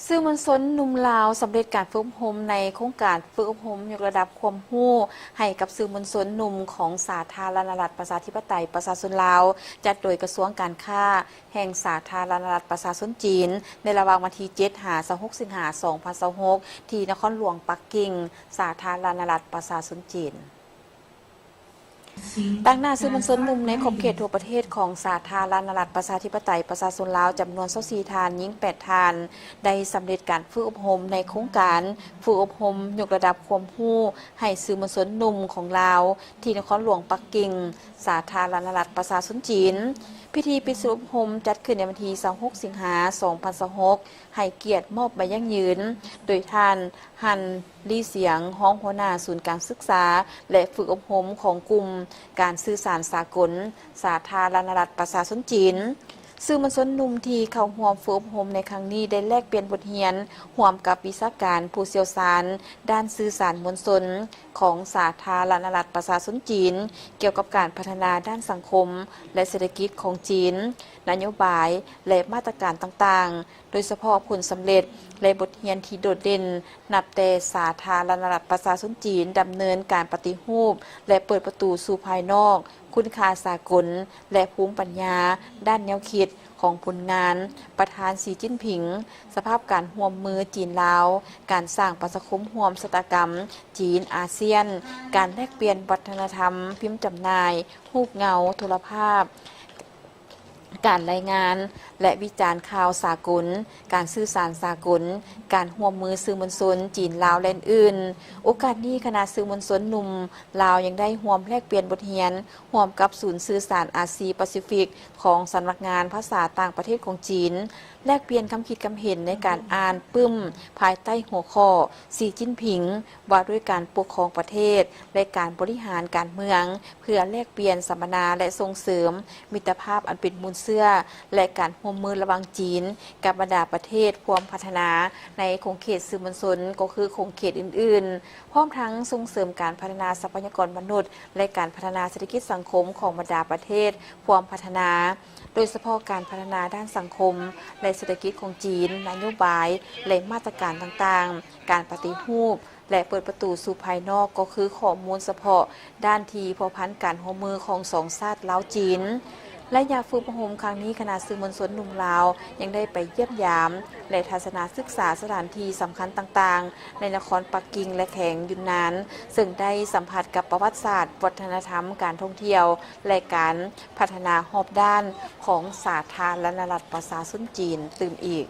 ສື່ມວນຊົນໜຸ່ມລາວສຳເລັດການຝຶກອົບຮົມໃນໂຄງການຝຶກອົບຮົມຍົກລະດັບຄວາມຮູ້ໃຫ້ກັບສື່ມວນຊົນໜຸ່ມຂອງສາທາລະນະລັດປະຊາທິປະໄຕປະຊາຊົນລາວ, ຈັດໂດຍກະຊວງການຄ້າແຫ່ງສາທາລະນະລັດປະຊາຊົນຈີນ, ໃນລະຫວ່າງວັນທີເຈັດຫາຊາວຫົກສິງຫາສອງພັນຊາວຫົກ ທີ່ນະຄອນຫຼວງປັກກິ່ງ, ສາທາລະນະລັດປະຊາຊົນຈີນ. ຕາງໜ້າສື່ມວນຊົນໜຸ່ມໃນຂອບເຂດທົ່ວປະເທດຂອງສາທາລະນະລັດປະຊາທິປະໄຕປະຊາຊົນລາວ ຈຳນວນຊາວສີ່ທ່ານ, ຍິງແປດທ່ານ, ໄດ້ສຳເລັດການຝຶກອົບຮົມໃນໂຄງການຝຶກອົບຮົມຍົກລະດັບຄວາມຮູ້ໃຫ້ສື່ມວນຊົນໜຸ່ມຂອງລາວ ທີ່ນະຄອນຫຼວງປັກກິ່ງ, ສາທາລະນະລັດປະຊາຊົນຈີນ. ພິທີປິດສູນອົບຮົມຈັດຂຶ້ນໃນວັນທີຊາວຫົກສິງຫາສອງພັນຊາວຫົກ ໃຫ້ກຽດມອບໃບຢັ້ງຢືນໂດຍທ່ານ ຮັນ ລີສຽງ, ຮອງຫົວໜ້າສູນການສຶກສາ ແລະ ຝຶກອົບຮົມຂອງກຸ່ມການສື່ສານສາກົນ ສາທາລະນະລັດປະຊາຊົນຈີນ. ສື່ມວນຊົນໜຸ່ມທີ່ເຂົ້າຮ່ວມຝຶກອົບຮົມໃນຄັ້ງນີ້ ໄດ້ແລກປ່ຽນບົດຮຽນຮ່ວມກັບວິຊາການຜູ້ຊ່ຽວຊານດ້ານສື່ສານມວນຊົນຂອງສາທາລະນະລັດປະຊາຊົນຈີນ ກ່ຽວກັບການພັດທະນາດ້ານສັງຄົມ ແລະ ເສດຖະກິດຂອງຈີນ, ນະໂຍບາຍ ແລະ ມາດຕະການຕ່າງໆ ໂດຍສະເພາະຜົນສຳເລັດ ແລະ ບົດຮຽນທີ່ໂດດເດັ່ນ ນັບແຕ່ສາທາລະນະລັດປະຊາຊົນຈີນດຳເນີນການປະຕິຮູບ ແລະ ເປີດປະຕູສູ່ພາຍນອກ, ຄຸນຄ່າສາກົນ ແລະ ພູມປັນຍາດ້ານແນວຄິດຂອງຜົນງານປະທານ ສີ ຈິ້ນຜິງ, ສະພາບການຮ່ວມມືຈີນ-ລາວ, ການສ້າງປະຊາຄົມຮ່ວມຊະຕາກຳຈີນ-ອາຊຽນ, ການແລກປ່ຽນວັດທະນະທຳ, ພິມຈຳໜ່າຍ, ຮູບເງົາ, ໂທລະພາບ, ການລາຍງານ ແລະ ວິຈານຂ່າວສາກົນ, ການສື່ສານສາກົນ, ການຮ່ວມມືສື່ມວນຊົນຈີນ-ລາວ ແລະ ອື່ນໆ. ໂອກາດນີ້, ຄະນະສື່ມວນຊົນໜຸ່ມລາວຍັງໄດ້ຮ່ວມແລກປ່ຽນບົດຮຽນຮ່ວມກັບສູນສື່ສານອາຊີປາຊີຟິກຂອງສຳນັກງານພາສາຕ່າງປະເທດຂອງຈີນ, ແລກປ່ຽນຄຳຄິດຄຳເຫັນໃນການອ່ານປຶ້ມພາຍໃຕ້ຫົວຂໍ້ ສີ ຈິ້ນຜິງ ວ່າດ້ວຍການປົກຄອງປະເທດ ແລະ ການບໍລິຫານການເມືອງ, ເພື່ອແລກປ່ຽນສຳມະນາ ແລະ ສົ່ງເສີມມິດຕະພາບອັນເປັນມູນເຊື້ອ ແລະ ການຮ່ວມມືລະຫວ່າງຈີນກັບບັນດາປະເທດພວມພັດທະນາໃນຂົງເຂດສື່ມວນຊົນ ກໍຄືຂົງເຂດອື່ນໆ, ພ້ອມທັງສົ່ງເສີມການພັດທະນາຊັບພະຍາກອນມະນຸດ ແລະ ການພັດທະນາເສດຖະກິດສັງຄົມຂອງບັນດາປະເທດພວມພັດທະນາ, ໂດຍສະເພາະການພັດທະນາດ້ານສັງຄົມ ແລະ ເສດຖະກິດຂອງຈີນ, ນະໂຍບາຍ ແລະ ມາດຕະການຕ່າງໆ, ການປະຕິຮູບ ແລະ ເປີດປະຕູສູ່ພາຍນອກ ກໍຄືຂໍ້ມູນສະເພາະດ້ານທີ່ພົວພັນການຮ່ວມມືຂອງສອງຊາດລາວ-ຈີນ. ໄລຍະຝຶກອົບຮົມຄັ້ງນີ້, ຄະນະສື່ມວນຊົນໜຸ່ມລາວຍັງໄດ້ໄປຢ້ຽມຢາມ ແລະ ທັດສະນະສຶກສາສະຖານທີ່ສຳຄັນຕ່າງໆ ໃນນະຄອນປັກກິ່ງ ແລະ ແຂວງຢຸນນານ, ເຊິ່ງໄດ້ສຳຜັດກັບປະຫວັດສາດ, ວັດທະນະທຳ, ການທ່ອງທ່ຽວ ແລະ ການພັດທະນາຮອບດ້ານຂອງສາທາລະນະລັດປະຊາຊົນຈີນຕື່ມອີກ.